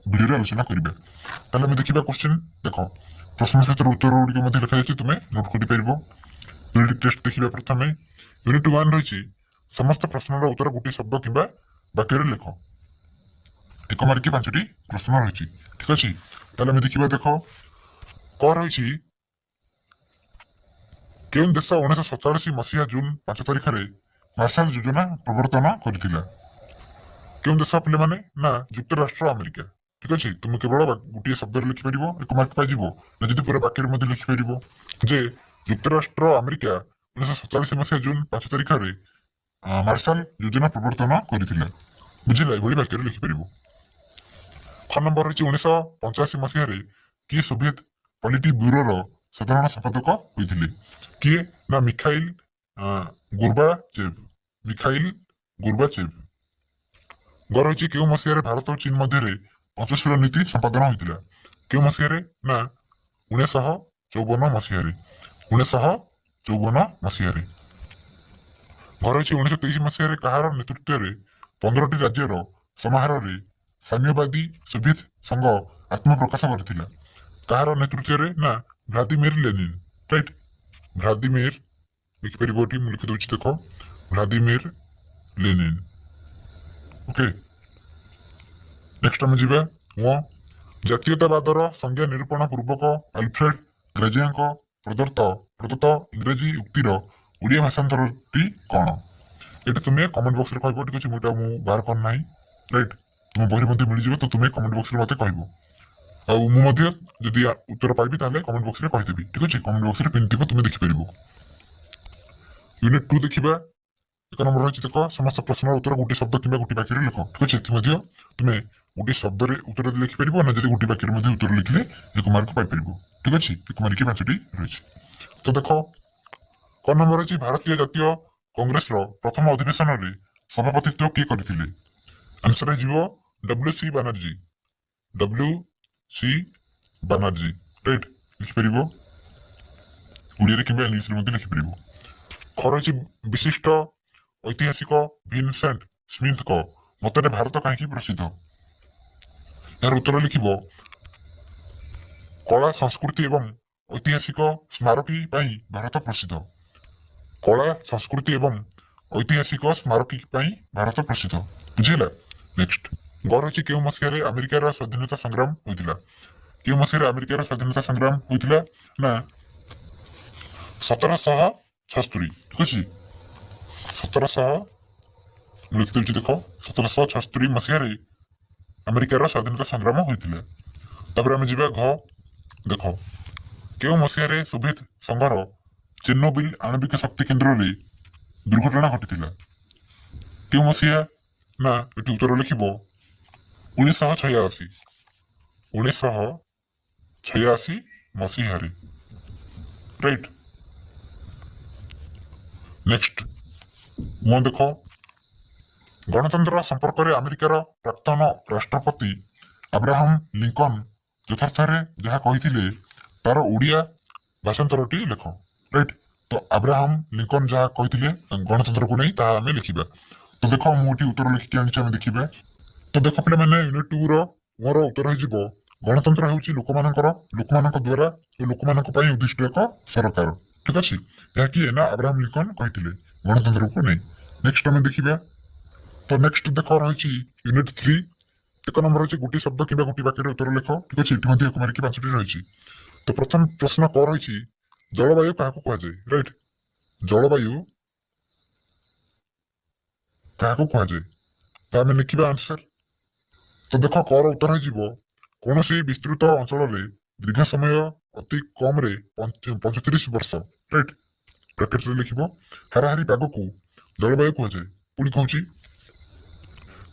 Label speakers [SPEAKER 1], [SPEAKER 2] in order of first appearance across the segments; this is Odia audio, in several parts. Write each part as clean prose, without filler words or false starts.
[SPEAKER 1] ଭିଡ଼ିଓରେ ଆଲୋଚନା କରିବା। ତାହେଲେ ଆମେ ଦେଖିବା କ୍ୱେଶ୍ଚିନ୍। ଦେଖ, ପ୍ରଶ୍ନ ସହିତ ଉତ୍ତର ଗୁଡ଼ିକ ମଧ୍ୟ ଲେଖାଯାଇଛି, ତୁମେ ନୋଟ୍ କରିପାରିବ। ୟୁନିଟ୍ ଟେଷ୍ଟ ଦେଖିବା ପ୍ରଥମେ। ୟୁନିଟ୍ 1 ରହିଛି, ସମସ୍ତ ପ୍ରଶ୍ନର ଉତ୍ତର ଗୋଟିଏ ଶବ୍ଦ କିମ୍ବା ବାକ୍ୟରେ ଲେଖ। 1 ମାର୍କିଆ 5ଟି ପ୍ରଶ୍ନ ରହିଛି। ଠିକ୍ ଅଛି, ତାହେଲେ ଆମେ ଦେଖିବା। ଦେଖ, କ ରହିଛି, କେଉଁ ଦେଶ 1947 ମସିହା ଜୁନ୍ 5 ତାରିଖରେ ମାର୍ଶାଲ ଯୋଜନା ପ୍ରବର୍ତ୍ତନ କରିଥିଲା? କେଉଁ ଦେଶ ପିଲାମାନେ? ନା, ଯୁକ୍ତରାଷ୍ଟ୍ର ଆମେରିକା। ଠିକ୍ ଅଛି, ତୁମେ କେବଳ ଗୋଟିଏ ଶବ୍ଦରେ ଲେଖିପାରିବ, 1 ମାର୍କ ପାଇଯିବ, ନା ଯଦି ପୁରା ବାକ୍ୟରେ ମଧ୍ୟ ଲେଖିପାରିବ ଯେ ଯୁକ୍ତରାଷ୍ଟ୍ର ଆମେରିକା 1947 ମସିହା ଜୁନ୍ 5 ତାରିଖରେ ମାର୍ଶାଲ ଯୋଜନା ପ୍ରବର୍ତ୍ତନ କରିଥିଲା। ବୁଝିଲା? ଏଭଳି ବାକ୍ୟରେ ଲେଖିପାରିବ। ଖ ନମ୍ବର ରହିଛି, 1985 ମସିହାରେ କିଏ ସୋଭିଏତ ପଲିଟି ବ୍ୟୁରୋର ସାଧାରଣ ସମ୍ପାଦକ ହୋଇଥିଲେ? କିଏ? ନା, ମିଖାଇଲ ଗୋର୍ବାଚେଭ, ମିଖାଇଲ ଗୋର୍ବାଚେଭ। ଗ ରହିଛି, କେଉଁ ମସିହାରେ ଭାରତ ଓ ଚୀନ ମଧ୍ୟରେ ପଞ୍ଚଶୀଳ ନୀତି ସମ୍ପାଦନ ହୋଇଥିଲା? କେଉଁ ମସିହାରେ? ନା, 1954 ମସିହାରେ, 1954 ମସିହାରେ। ଘ ରହିଛି, 1923 ମସିହାରେ କାହାର ନେତୃତ୍ୱରେ 15ଟି ରାଜ୍ୟର ସମାହାରରେ ସାମ୍ୟବାଦୀ ସୋଭିଏତ ସଂଘ ଆତ୍ମପ୍ରକାଶ କରିଥିଲା? କାହାର ନେତୃତ୍ୱରେ? ନା, ଭ୍ଲାଦିମିର ଲେନିନ। ରାଇଟ୍, ଭ୍ଲାଦିମିର ଲେଖିପାରିବ ଏଠି, ମୁଁ ଲେଖିଦେଉଛି, ଦେଖ, ଭ୍ଲାଦିମିର ଲେନିନ। ଓକେ, ନେକ୍ସଟ ଆମେ ଯିବା। ଜାତୀୟତାବାଦର ସଂଜ୍ଞା ନିରୂପଣ ପୂର୍ବକ ଆଲଫ୍ରେଡ ଗ୍ରାଜିଆଙ୍କ ପ୍ରଦତ୍ତ ଇଂରାଜୀ ଉକ୍ତିର ଓଡ଼ିଆ ଭାଷାନ୍ତରଟି କ'ଣ? ଏଇଟା ତୁମେ କମେଣ୍ଟ ବକ୍ସରେ କହିବ। ଠିକ୍ ଅଛି, ମୁଁ ଏଇଟା ବାହାର କରିନାହିଁ। ରାଇଟ୍, ତୁମ ବହିରେ ମଧ୍ୟ ମିଳିଯିବ। ତ ତୁମେ କମେଣ୍ଟ ବକ୍ସରେ ମୋତେ କହିବ ଆଉ ମୁଁ ମଧ୍ୟ ଯଦି ଉତ୍ତର ପାଇବି, ତାହେଲେ କମେଣ୍ଟ ବକ୍ସରେ କହିଦେବି। ଠିକ୍ ଅଛି, କମେଣ୍ଟ ବକ୍ସରେ ପିନ୍ ଥିବ, ତୁମେ ଦେଖିପାରିବ। ୟୁନିଟ୍ 2 ଦେଖିବା। 1 ନମ୍ବର ରହିଛି, ଦେଖ, ସମସ୍ତ ପ୍ରଶ୍ନର ଉତ୍ତର ଗୋଟିଏ ଶବ୍ଦ କିମ୍ବା ଗୋଟିଏ ବାକ୍ୟରେ ଲେଖ। ଠିକ୍ ଅଛି, ଏଠି ମଧ୍ୟ ତୁମେ ଗୋଟିଏ ଶବ୍ଦରେ ଉତ୍ତର ଲେଖିପାରିବ, ନା ଯଦି ଗୋଟିଏ ବାକ୍ୟରେ ମଧ୍ୟ ଉତ୍ତର ଲେଖିଲେ 1 ମାର୍କ ପାଇପାରିବ। ଠିକ୍ ଅଛି, 1 ମାର୍କିଆ 5ଟି ରହିଛି। ତ ଦେଖ, କ ନମ୍ବର ଅଛି, ଭାରତୀୟ ଜାତୀୟ କଂଗ୍ରେସର ପ୍ରଥମ ଅଧିବେଶନରେ ସଭାପତିତ୍ୱ କିଏ କରିଥିଲେ? ଆନ୍ସର ହେଇଯିବ W C Banerjee, W C Banerjee. Right, ଲେଖିପାରିବ ଓଡ଼ିଆରେ କିମ୍ବା ଇଂଲିଶରେ ମଧ୍ୟ ଲେଖିପାରିବ। ଖ ରହିଛି, ବିଶିଷ୍ଟ ଐତିହାସିକ ଭିନସେଣ୍ଟ ସ୍ମିଥଙ୍କ ମତରେ ଭାରତ କାହିଁକି ପ୍ରସିଦ୍ଧ? ଏହାର ଉତ୍ତର ଲେଖିବ, କଳା, ସଂସ୍କୃତି ଏବଂ ଐତିହାସିକ ସ୍ମାରକୀ ପାଇଁ ଭାରତ ପ୍ରସିଦ୍ଧ। କଳା, ସଂସ୍କୃତି ଏବଂ ଐତିହାସିକ ସ୍ମାରକୀ ପାଇଁ ଭାରତ ପ୍ରସିଦ୍ଧ। ବୁଝିହେଲା? ନେକ୍ସଟ ଗ ରହିଛି, କେଉଁ ମସିହାରେ ଆମେରିକାର ସ୍ୱାଧୀନତା ସଂଗ୍ରାମ ହୋଇଥିଲା? କେଉଁ ମସିହାରେ ଆମେରିକାର ସ୍ୱାଧୀନତା ସଂଗ୍ରାମ ହୋଇଥିଲା? ନା, 1776। ଠିକ ଅଛି, ସତରଶହ, ମୁଁ ଲେଖିଦେଉଛି, ଦେଖ, 1776 ମସିହାରେ ଆମେରିକାର ସ୍ୱାଧୀନତା ସଂଗ୍ରାମ ହୋଇଥିଲା। ତାପରେ ଆମେ ଯିବା ଘ। ଦେଖ, କେଉଁ ମସିହାରେ ସୋଭିଏତ ସଂଘର ଚେର୍ନୋବିଲ ଆଣବିକ ଶକ୍ତି କେନ୍ଦ୍ରରେ ଦୁର୍ଘଟଣା ଘଟିଥିଲା? କେଉଁ ମସିହା? ନା, ଏଠି ଉତ୍ତର ଲେଖିବ 1986, 1986 ମସିହାରେ। ରାଇଟ୍, ନେକ୍ସଟ ମୁଁ ଦେଖ, ଗଣତନ୍ତ୍ର ସମ୍ପର୍କରେ ଆମେରିକାର ପ୍ରାକ୍ତନ ରାଷ୍ଟ୍ରପତି ଆବ୍ରାହମ ଲିଙ୍କନ ଯଥାର୍ଥରେ ଯାହା କହିଥିଲେ, ତାର ଓଡ଼ିଆ ଭାଷାନ୍ତରଟି ଲେଖ। ରାଇଟ୍, ତ ଆବ୍ରାହମ ଲିଙ୍କନ ଯାହା କହିଥିଲେ ଗଣତନ୍ତ୍ରକୁ ନେଇ, ତାହା ଆମେ ଲେଖିବା। ତ ଦେଖ, ମୁଁ ଏଠି ଉତ୍ତର ଲେଖିକି ଆଣିଛି, ଆମେ ଦେଖିବା। ତ ଦେଖ ପିଲାମାନେ, ୟୁନିଟ୍ 2ର ମୋର ଉତ୍ତର ହେଇଯିବ, ଗଣତନ୍ତ୍ର ହେଉଛି ଲୋକମାନଙ୍କର, ଲୋକମାନଙ୍କ ଦ୍ୱାରା ଓ ଲୋକମାନଙ୍କ ପାଇଁ ଉଦ୍ଦିଷ୍ଟ ଏକ ସରକାର। ଠିକ ଅଛି, ଏହା କିଏ? ନା, ଆବ୍ରାହମ ଲିଙ୍କନ କହିଥିଲେ ଗଣତନ୍ତ୍ରକୁ ନେଇ। ନେକ୍ସଟ ଆମେ ଦେଖିବା। ତ ନେକ୍ସଟ ଦେଖ, ରହିଛି ୟୁନିଟ୍ 3। 1 ନମ୍ବର ରହିଛି, ଗୋଟିଏ ଶବ୍ଦ କିମ୍ବା ଗୋଟିଏ ବାକ୍ୟରେ ଉତ୍ତର ଲେଖ। ଠିକ ଅଛି, ଏଠି ମଧ୍ୟ 1 ମାର୍କିଆ 5ଟି ରହିଛି। ତ ପ୍ରଥମ ପ୍ରଶ୍ନ କ ରହିଛି, ଜଳବାୟୁ କାହାକୁ କୁହାଯାଏ? ରାଇଟ୍, ଜଳବାୟୁ କାହାକୁ କୁହାଯାଏ? ତ ଆମେ ଲେଖିବା ଆନ୍ସର। ତ ଦେଖ, କର ଉତ୍ତର ହେଇଯିବ, କୌଣସି ବିସ୍ତୃତ ଅଞ୍ଚଳରେ ଦୀର୍ଘ ସମୟ ଅତି କମରେ 35 ବର୍ଷ, ରାଇଟ୍, ବ୍ରାକେଟରେ ଲେଖିବ, ହାରାହାରି ପାଗକୁ ଜଳବାୟୁ କୁହାଯାଏ। ପୁଣି କହୁଛି,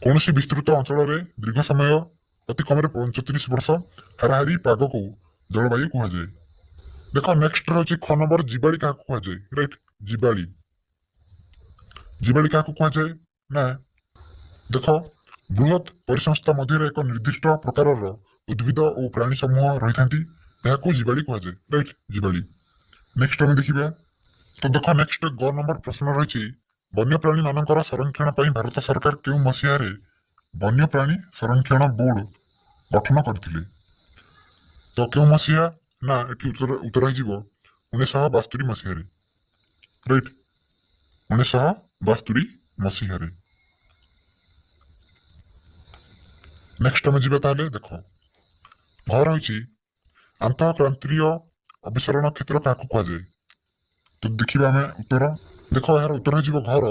[SPEAKER 1] କୌଣସି ବିସ୍ତୃତ ଅଞ୍ଚଳରେ ଦୀର୍ଘ ସମୟ ଅତି କମରେ 35 ବର୍ଷ ହାରାହାରି ପାଗକୁ ଜଳବାୟୁ କୁହାଯାଏ। ଦେଖ, ନେକ୍ସଟ ରହିଛି ଖ ନମ୍ବର, ଜୀବାଳି କାହାକୁ କୁହାଯାଏ? ରାଇଟ୍, ଜୀବାଳି, ଜୀବାଳି କାହାକୁ କୁହାଯାଏ? ନା, ଦେଖ, ବୃହତ୍ ପରିସଂସ୍ଥା ମଧ୍ୟରେ ଏକ ନିର୍ଦ୍ଦିଷ୍ଟ ପ୍ରକାରର ଉଦ୍ଭିଦ ଓ ପ୍ରାଣୀ ସମୂହ ରହିଥାନ୍ତି, ଏହାକୁ ଜୀବାଳି କୁହାଯାଏ। ରାଇଟ୍, ଜୀବାଳି। ନେକ୍ସଟ ଆମେ ଦେଖିବା। ତ ଦେଖ, ନେକ୍ସଟ ଗ ନମ୍ବର ପ୍ରଶ୍ନ ରହିଛି, ବନ୍ୟପ୍ରାଣୀମାନଙ୍କର ସଂରକ୍ଷଣ ପାଇଁ ଭାରତ ସରକାର କେଉଁ ମସିହାରେ ବନ୍ୟପ୍ରାଣୀ ସଂରକ୍ଷଣ ବୋର୍ଡ ଗଠନ କରିଥିଲେ। ତ କେଉଁ ମସିହା ନା ଏଠି ଉତ୍ତର ଉତ୍ତର ହେଇଯିବ 1972 ମସିହାରେ। ରାଇଟ୍, 1972 ମସିହାରେ। ନେକ୍ସଟ ଆମେ ଯିବା ତାହେଲେ। ଦେଖ, ଘ ରହିଛି, ଆନ୍ତଃକ୍ରାନ୍ତୀୟ ଅଭିସରଣ କ୍ଷେତ୍ର କାହାକୁ କୁହାଯାଏ? ତ ଦେଖିବା ଆମେ ଉତ୍ତର। ଦେଖ, ଏହାର ଉତ୍ତର ହେଇଯିବ ଘର,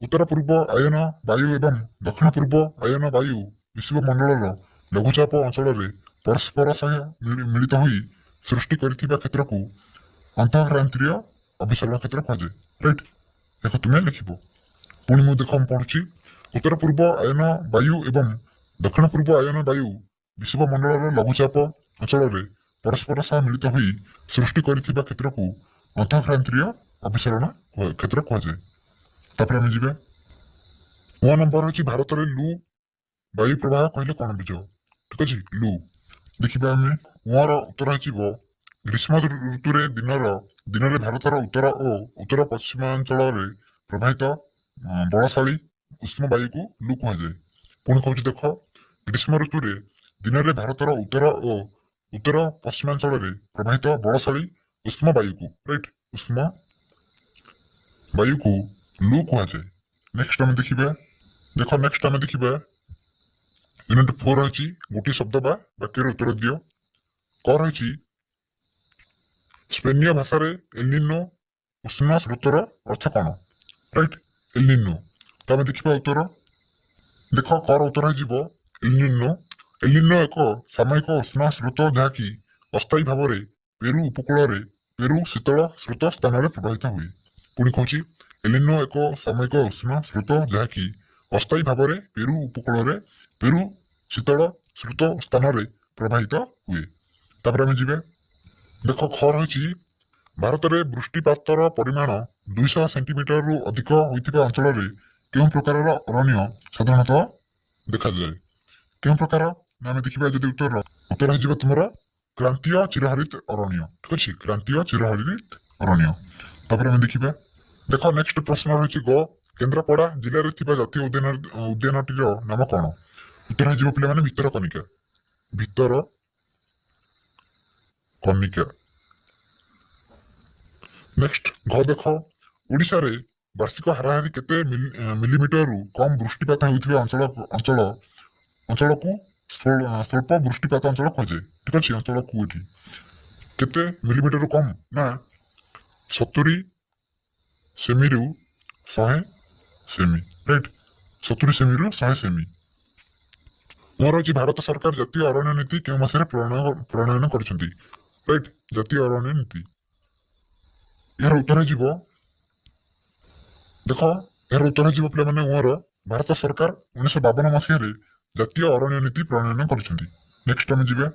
[SPEAKER 1] ଉତ୍ତର ପୂର୍ବ ଆୟନ ବାୟୁ ଏବଂ ଦକ୍ଷିଣ ପୂର୍ବ ଆୟନ ବାୟୁ ବିଷୁବ ମଣ୍ଡଳର ଲଘୁଚାପ ଅଞ୍ଚଳରେ ପରସ୍ପର ସହ ମିଳିତ ହୋଇ ସୃଷ୍ଟି କରିଥିବା କ୍ଷେତ୍ରକୁ ଅନ୍ତଃକ୍ରାନ୍ତୀୟ ଅଭିସରଣ କ୍ଷେତ୍ର କୁହାଯାଏ। ରାଇଟ୍, ଦେଖ, ତୁମେ ଲେଖିବ। ପୁଣି ମୁଁ ଦେଖ, ମୁଁ ପଢ଼ୁଛି। ଉତ୍ତର ପୂର୍ବ ଆୟନ ବାୟୁ ଏବଂ ଦକ୍ଷିଣ ପୂର୍ବ ଆୟନ ବାୟୁ ବିଷୁବ ମଣ୍ଡଳର ଲଘୁଚାପ ଅଞ୍ଚଳରେ ପରସ୍ପର ସହ ମିଳିତ ହୋଇ ସୃଷ୍ଟି କରିଥିବା କ୍ଷେତ୍ରକୁ ଅନ୍ତଃକ୍ରାନ୍ତୀୟ ଅଭିସରଣ କ୍ଷେତ୍ର କୁହାଯାଏ। ତାପରେ ଆମେ ଯିବା। ନଅ ନମ୍ବର ହେଉଛି, ଭାରତରେ ଲୁ ବାୟୁ ପ୍ରବାହ କହିଲେ କ'ଣ ବୁଝ? ଠିକ ଅଛି, ଲୁ। ଦେଖିବା ଆମେ। ଉଆଁର ଉତ୍ତର ହେଇଯିବ, ଗ୍ରୀଷ୍ମ ଋତୁରେ ଦିନରେ ଭାରତର ଉତ୍ତର ଓ ଉତ୍ତର ପଶ୍ଚିମାଞ୍ଚଳରେ ପ୍ରବାହିତ ବଳଶାଳୀ ଉଷ୍ମ ବାୟୁକୁ ଲୁ କୁହାଯାଏ। ପୁଣି କହୁଛି ଦେଖ, ଗ୍ରୀଷ୍ମ ଋତୁରେ ଦିନରେ ଭାରତର ଉତ୍ତର ଓ ଉତ୍ତର ପଶ୍ଚିମାଞ୍ଚଳରେ ପ୍ରବାହିତ ବଳଶାଳୀ ଉଷ୍ମ ବାୟୁକୁ, ରାଇଟ୍, ଉଷ୍ମ ବାୟୁକୁ ଲୁ କୁହାଯାଏ। ନେକ୍ସଟ ଆମେ ଦେଖିବା। ଦେଖ, ନେକ୍ସଟ ଆମେ ଦେଖିବା ୟୁନିଟ୍ 4 ରହିଛି, ଗୋଟିଏ ଶବ୍ଦ ବା ବାକ୍ୟର ଉତ୍ତର ଦିଅ। କ ରହିଛି, ସ୍ପେନୀୟ ଭାଷାରେ ଏଲିନୋ ଉଷ୍ଣ ସ୍ରୋତର ଅର୍ଥ କ'ଣ? ରାଇଟ୍, ଏଲିନୋ। ତ ଆମେ ଦେଖିବା ଉତ୍ତର। ଦେଖ, କର ଉତ୍ତର ହେଇଯିବ ଏଲିନୋ। ଏଲିନୋ ଏକ ସାମୟିକ ଉଷ୍ଣ ସ୍ରୋତ, ଯାହାକି ଅସ୍ଥାୟୀ ଭାବରେ ପେରୁ ଉପକୂଳରେ ପେରୁ ଶୀତଳ ସ୍ରୋତ ସ୍ଥାନରେ ପ୍ରବାହିତ ହୁଏ। ପୁଣି କହୁଛି, ଏଲିନୋ ଏକ ସାମୟିକ ଉଷ୍ଣ ସ୍ରୋତ, ଯାହାକି ଅସ୍ଥାୟୀ ଭାବରେ ପେରୁ ଉପକୂଳରେ ପେରୁ ଶୀତଳ ସ୍ରୋତ ସ୍ଥାନରେ ପ୍ରବାହିତ ହୁଏ। ତାପରେ ଆମେ ଯିବା। ଦେଖ, ଖ ରହିଛି, ଭାରତରେ ବୃଷ୍ଟିପାତର ପରିମାଣ 200 ସେଣ୍ଟିମିଟରରୁ ଅଧିକ ହୋଇଥିବା ଅଞ୍ଚଳରେ କେଉଁ ପ୍ରକାରର ଅରଣ୍ୟ ସାଧାରଣତଃ ଦେଖାଯାଏ? କେଉଁ ପ୍ରକାର ନା ଆମେ ଦେଖିବା ଯଦି ଉତ୍ତର। ଉତ୍ତର ହେଇଯିବ ତୁମର କ୍ରାନ୍ତୀୟ ଚିରହରିତ ଅରଣ୍ୟ। ଠିକ ଅଛି, କ୍ରାନ୍ତୀୟ ଚିରହରିତ ଅରଣ୍ୟ। ତାପରେ ଆମେ ଦେଖିବା। ଦେଖ, ନେକ୍ସଟ ପ୍ରଶ୍ନ ରହିଛି ଗ, କେନ୍ଦ୍ରାପଡ଼ା ଜିଲ୍ଲାରେ ଥିବା ଜାତୀୟ ଉଦ୍ୟାନଟିର ନାମ କ'ଣ? ଉତ୍ତର ହେଇଯିବ ପିଲାମାନେ ଭିତରକନିକା, ଭିତର କନିକା। ନେକ୍ସଟ ଘ ଦେଖ, ଓଡ଼ିଶାରେ ବାର୍ଷିକ ହାରାହାରି କେତେ ମିଲିମିଟରରୁ କମ୍ ବୃଷ୍ଟିପାତ ହେଉଥିବା ଅଞ୍ଚଳକୁ ସ୍ୱଳ୍ପ ବୃଷ୍ଟିପାତ ଅଞ୍ଚଳ କୁହାଯାଏ? ଠିକ ଅଛି, ଅଞ୍ଚଳକୁ ଏଠି କେତେ ମିଲିମିଟରରୁ କମ୍ ନା 70 ସେମିରୁ 100 ସେମି। ରାଇଟ୍, 70 ସେମିରୁ 100 ସେମି। ମୋର ଅଛି, ଭାରତ ସରକାର ଜାତୀୟ ଅରଣ୍ୟ ନୀତି କେଉଁ ମାସରେ ପ୍ରଣୟନ କରିଛନ୍ତି? ରାଇଟ୍, ଜାତୀୟ ଅରଣ୍ୟ ନୀତି, ଏହାର ଉତ୍ତର ହେଇଯିବ, ଦେଖ, ଏହାର ଉତ୍ତର ହେଇଯିବ ପିଲାମାନେ ଉଆଁର, ଭାରତ ସରକାର 1952 ମସିହାରେ ଜାତୀୟ ଅରଣ୍ୟ ନୀତି ପ୍ରଣୟନ କରିଛନ୍ତି। ନେକ୍ସଟ ଆମେ ଯିବା।